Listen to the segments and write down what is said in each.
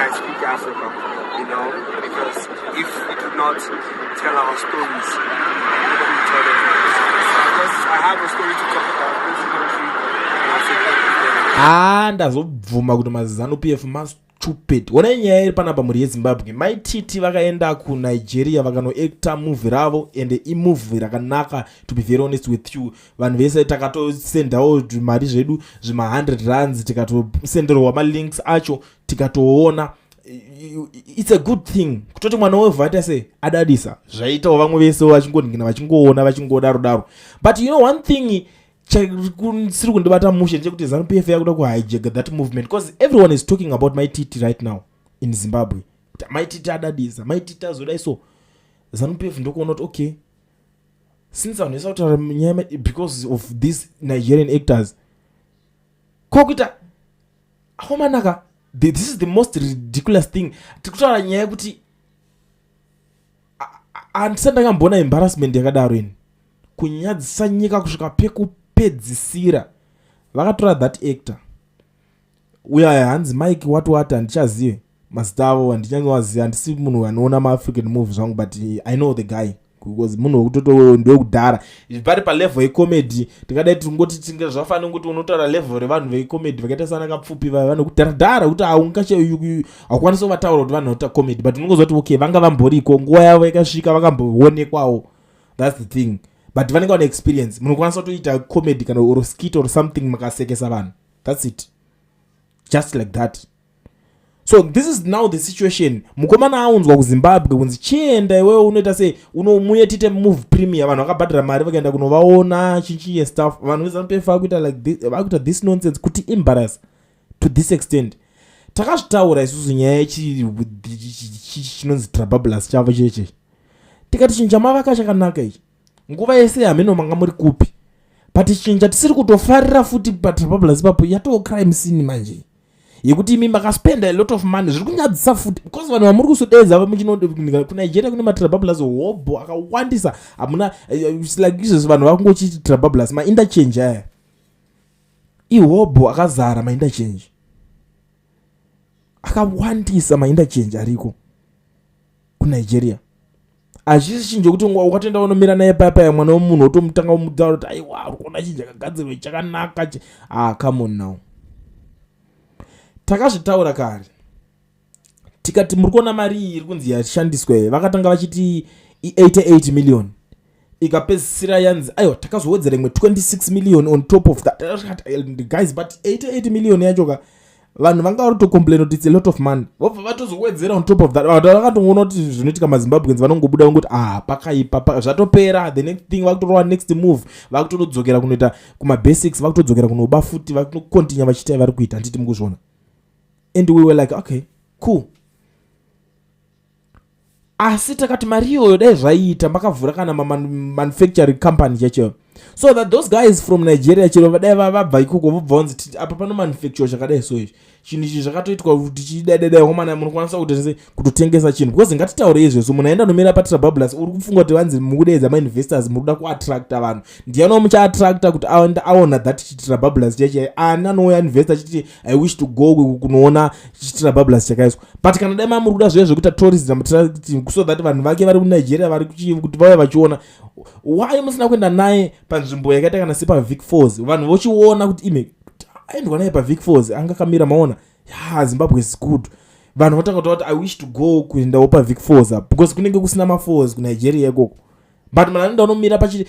I speak Africa, because if we do not tell our stories, nobody will tell them. So I have a story to talk about this country, and I say thank you very much. Haa, ndazobvuma kuti maZANU PF mastupid. Onai nyaya iri panapa, mhuri yeZimbabwe. MaiTiti vakaenda kuNigeria, vakanoacta movie ravo, ende imovie rakanaka. To be very honest with you, vanhu vese takatosendawo mari zvedu zvima100 rands, tikatosenderwa malinks acho, tikatoona. It's a good thing kutoti mwana wevhu aita sei, adadisa. Zvaitawo vamwe vese vachingoningina, vachingoona, vachingodaro daro. But you know one thing siri kundibata mushe ndechekuti ZANU PF yakuda kuhijack that movement, because everyone is talking about MaiTiti right now in Zimbabwe, kuti MaiTiti adadisa, MaiTiti azodai. So ZANU PF ndokuona kuti okay, since vanhu vese kutaura nyaya because of these Nigerian actors, kokuita akomanaka. This is the most ridiculous thing. Tiri kutaura nyaya yekuti handisati ndakamboona embarrassment yakadaro ini, kunyadzisa nyika kusvika pekupedzisira. Vakatora that actor uya, hanzi Mike what what, handichazive mazita avo, handichanyawaziva, handisi munhu anoona maAfrican movie zvangu, but I know the guy because munhu wekutoto ndewekudhara pari palevel yecomedy. Tingadai tingoti tinge zvafanira kuti unotaura level revanhu vecomedy vakaita sana Kapfupi, vaya vanokudharadhara kuti haukwanisi kuvataura kuti vanhu vanoita comedy, but unongozva kuti okay, vanga vamboriko, nguva yavo yakasvika, vakamboonekwawo. That's the thing, but vanenge vane experience. Munokwanisa kutoita comedy kana or skit or something, makasekesa vanhu, that's it, just like that. So this is now the situation. Mukomana aunzwa kuZimbabwe kunzi chienda iwewe, unoita sei, unomuye tiite movie premiere. Vanhu vakabhadhara mari, vakaenda kunovaona chichiye stuff. Vanhu veZANU PF vakuita like this, vakuita this nonsense, kuti embarrass to this extent. Takazvitaura isusu nyaya chinonzi Trabablas chavo cheche, tikati chinhu chamavaka chakanaka ichi. Nguva yese hameno manga muri kupi, but chinhu chatisiri kutofarira futi paTrabablas ipapo yatoo crime scene manje, yekuti imi makaspenda a lot of money. Zviri kunyadzisa futi because vanhu vamuri kusodedza kuNigeria, kune maTrabablas hobho akawandisa. Hamuna like izvezvi vanhu vakungochiti Trabablas, mainterchange aya ihobho akazara, mainterchange akawandisa, mainterchange ariko kuNigeria. Hazvisi chinhu chokuti ukatoenda unomira naye paya mwana wemunhu, wotomutanga kumutaura kuti aiwa, uri kuona chinhu chakagadzirwa chakanaka. Ah, come on now. Takazvitaura kare, tikati muri kuona mari iyi iri kunzi yashandiswa iyi. Vakatanga vachiti i88 million, ikapedzisira yanzi aiwa, takazowedzera imwe 26 million on top of that. Guys, but 88 million yacho ka, vanhu vanga vari kutocomplain kuti it's a lot of money, vobva vatozowedzera on top of that. Vanhu vakatongoona kuti zvinoitika, maZimbabweans vanongobuda vongoti, "Ah, pakaipa." Zvatopera. The next thing vakutorova next move, vakutonodzokera kunoita kumabasics, vakutodzokera kunoba futi, vakutocontinue vachiita vari kuita. Handiti mukuzviona? And we were like, "Okay, cool." Asi takati mari iyoyo dai zvaiita makavhura kana manufacturing company chacho, so that those guys from Nigeria chero dai vabva ikoko, vobva vanzi apa pano manufacture chakadai. So izvi chinhu ichi zvakatoitwa kuti chidaidai komana, munokwanisa kuti kutotengesa chinhu, because ngatitaure izvezvo, munhu aenda nomira paTrabablas, uri kufunga kuti vanzi mukudeedza mainvestors, muri kuda kuattracta vanhu. Ndiani muchaattracta kuti aona that chiTrabablas cheche? Ani anouya investor achiti, "I wish to go kunoona chiTrabablas chakaiswa"? But kana dai mamuri kuda zviya zvekuita tourism, so that vanhu vake vari kuNigeria, vari kuti vauya vachiona, why musina kuenda naye panzvimbo yakaita kana sepaVic Falls, vanhu vochiona kuti ime aendwa naye paVic Falls, angakamira maona ya, Zimbabwe is good. Vanhu votanga kuti, "I wish to go kuendawo paVic Falls apa," because kunenge kusina mafalls kuNigeria ikoko. But munhu anoenda unomira pachi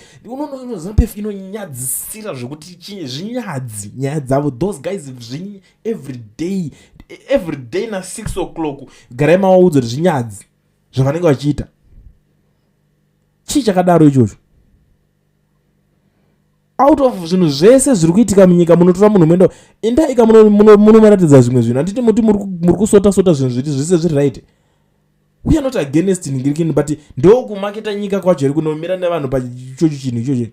ZANU PF inonyadzisira zvekuti zvinyadzi nyaya dzavo. Those guys, every day, every day na6 o'clock, garai mavaudza kuti zvinyadzi zvavanenge vachiita. Chii chakadaro ichocho? Out of zvinhu zvese zviri kuitika munyika, munotora munhu moenda, endaika munomuratidza zvimwe zvinhu. Handiti muti muri kusota sota zvinhu zviti zvese zviri right? We are not against ngirikini, but ndokumaketa nyika kwacho iri kunomira nevanhu pachocho chinhu ichocho.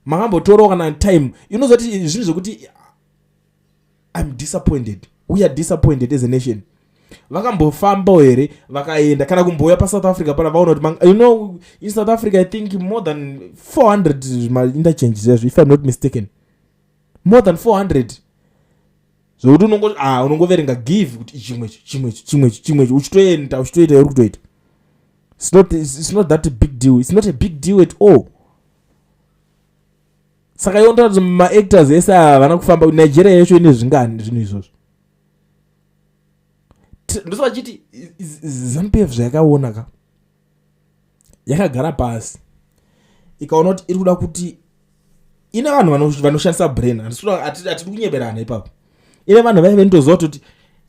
Makambotorawo kana time inozoti zvinhu zvekuti I'm disappointed, we are disappointed as a nation. Vakambofambawo here, vakaenda kana kumbouya paSouth Africa pana, vaona kuti in South Africa, I think more than 400 mainterchange zvezvo, if I'm not mistaken, more than 400. Zvokuti unongo ah, unongoverenga give kuti chimwe chimwe chimwe chimwe, uchitoenda, uchitoita uri kutoita. It's not that big deal. It's not a big deal at all. Saka iwo ndotaura kuti maactors ese ava havana kufamba. Nigeria yacho ine zvingani zvinhu izvozvo? Ndosaka chiti ZANU PF zvayakaona ka, yakagara pasi ikaona kuti iri kuda kuti ine vanhu vanoshandisa brain. Hatidi kunyeberana ipapo. Ine vanhu vaive ndoziva kutoti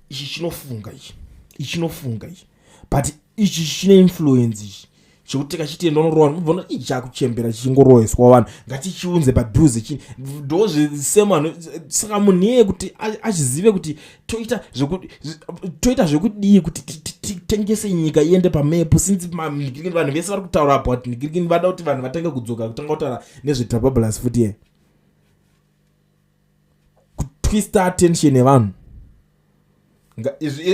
ichi chinofunga, ichi, ichi chinofunga ichi, but ichi chine influence, ichi chekuti tikachitenda unorowa ubvona ichi chakuchembera chichingoroheswa vanhu, ngatichiunze padhuze. Ndozvesame vanhu. Saka munhu iyeye kuti achizive kuti toita zvekudii kuti titengese nyika iende pamepu, since vanhu vese vari kutaura about nigirikini, vada kuti vanhu vatange kudzoka kutanga kutaura nezveTrabablas futi ye kutwista attention yevanhu.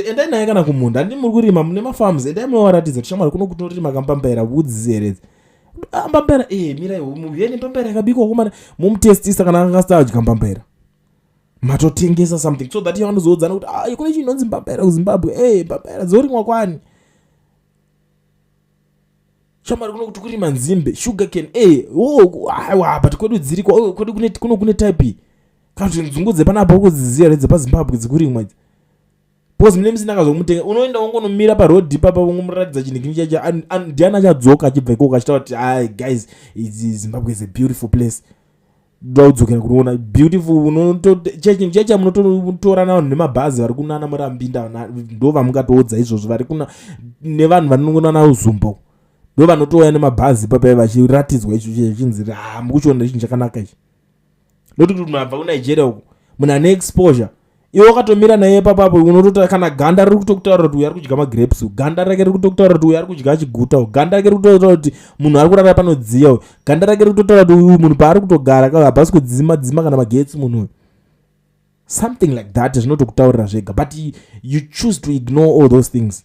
Endai naye kana kumunda, handi muri kurima, mune mafarms, endai munovaratidza kuti shamwari, kuno kutorima kambambaira, vhudzizi here? Mbambaira e, mirai muyene mbambaira yakabikwa komana, mumutestisa. Kana akasatadya mbambaira, matotengesa something so that vanozoudzana kuti, ah, kune chinhu inonzi mbambaira kuZimbabwe. E, mbambaira dzorimwa kwani? Shamwari, kuno kuti kurima nzimbe, sugar cane. E, oh, aiwa, but kwedu dziriko. Oh, kwedu kuno kune type, kana kuti nzungu dzepanapa uri kudziziva here dzepaZimbabwe dzikurimwa idzi? Because mune musina kazomutenga, unoenda ungonomira parodhi ipapa, ungomuratidza chinhu kini chacho. Ndiani achadzoka achibva ikoko achitaura kuti, "Ai guys, Zimbabwe is a beautiful place, ndoda kudzokera kunoona beautiful"? Chinhu chacha munototora navanhu nemabhazi vari kunana Murambinda, ndo vamungatoudza izvozvo, vari kuna nevanhu vanongonana Uzumba, ndo vanotouya nemabhazi papai vachiratidzwa icho chinzi, ha, mukuchiona chinhu chakanaka ichi. Noti kuti munhu abva kuNigeria uku, munhu ane exposure, iwe wakatomira naye papapo, unotota kana ganda riri kutokutaura kuti uyu ari kudya magrapes, ganda rake riri kutokutaura kuti uyu ari kudya achiguta, ganda rake riri kutotaura kuti munhu ari kurara panodziya, uyu ganda rake riri kutotaura kuti uyu munhu paari kutogara hapasi kudzima dzima kana magetsi munhu uyu, something like that. Zvinotokutaurira zvega, but you choose to ignore all those things.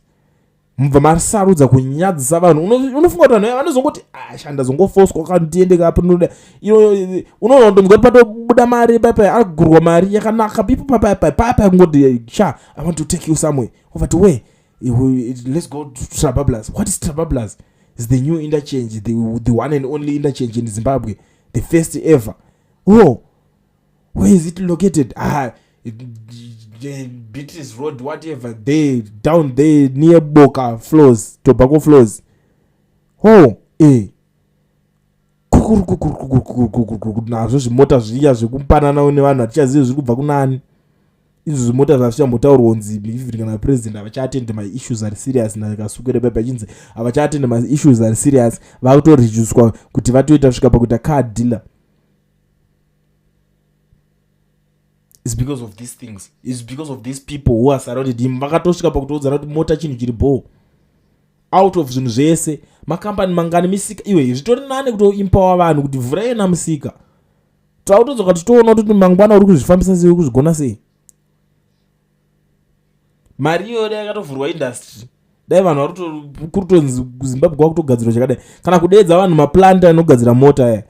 Mubva masarudza kunyadzisa vanhu. Unofunga kuti vanhu vanozongoti, "Ah, shanda zongofoswa kandiende kapo." Noda unoona kutonzwa kuti patobuda mari papa, agurwa mari yakanaka ipo papa papa, kungoti, "Sha, I want to take you somewhere." Ovati, "Where?" "Let's go to Trabablas." "What is Trabablas?" "Is the new interchange, the one and only interchange in Zimbabwe, the first ever." "Oh, where is it located?" "Ah, Beatrice Road, whatever, there, down there near Boka Floors, Tobacco Floors." "Oh, eh, kukuru nazvo zvimota zviya zvekupanana nevanhu, hatichazivi zviri kubva kunani izvo zvimota zvazvichambotaurwa kunzi even kana president havachaattende maissues ari serious nakasukere pepa, achinzi havachaattende maissues ari serious, vakutoreducwa kuti vatoita kusvika pakuita car dealer. Is because of these things, is because of these people who are surrounded him. Vakatosvika pakutoudzana kuti mota chinhu chiri bho out of zvinhu zvese. Makambani mangani, misika iwe, zvitori nane kutoempower vanhu kuti vhurai namusika, tautodzoka tichitoona kuti mangwana uri kuzvifambisa sei, uri kuzvigona sei. Mari iyoyo dai yakatovhurwa industry, dai vanhu vari kutonzi kuZimbabwe kwakutogadzirwa chakadai, kana kudeedza vanhu maplanta anogadzira mota aya.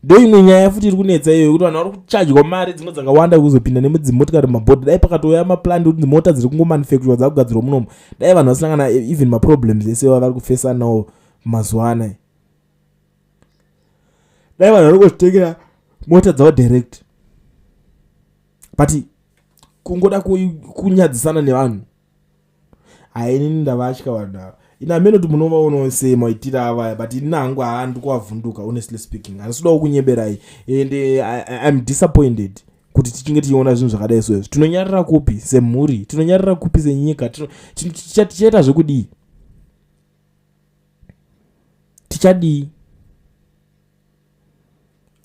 Ndo imwe nyaya futi iri kunetsa iyoyo, kuti vanhu vari kuchadywa mari dzimwe dzakawanda kuzopinda nemudzimotikari mumabhodha. Dai pakatouya maplant kuti mota dziri kungomanufacturwa, dzakugadzirwa munomu, dai vanhu vasina kana even maproblems ese vari kufesa nawo mazuva anaya. Dai vanhu vari kuzvitengera mota dzavo direct, but kungoda kunyadzisana nevanhu, hainini ndavatya vanhu ava. Ina hamene kuti munovaonawo sei maitiro avaya, but ini hangu haa, ndikuvavhunduka. Honestly speaking, handisi kudawo kunyeberai, and I'm disappointed kuti tichinge tichiona zvinhu zvakadai. So izvi tinonyarira kupi semhuri? Tinonyarira kupi senyika? Tichaita zvekudii? Tichadii?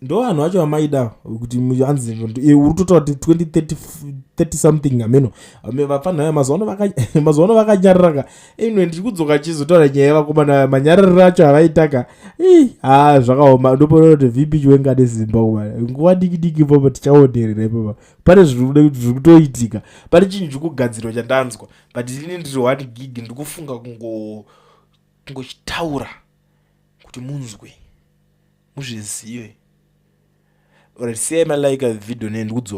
Ndo vanhu vacho vamaida kuti hanzi uri kutotaura kuti 2030 something, hameno vapfanhaya mazuva ano vakanyararaka. Anyway, ndiri kudzoka chizotaura nyaya yevakomana, manyarariro acho avaitaka. Ha, zvakaoma. Ndopoona kuti VP Chiwenga nesimba kumana nguva diki diki ipopo tichaonerera ipopa. Pane zviri kutoitika, pane chinhu chiri kugadzirwa chandanzwa, but ini ndiri one gig, ndiri kufunga kungochitaura kuti munzwe, muzvizive. Alright, siyai malike video, nendikudzoka.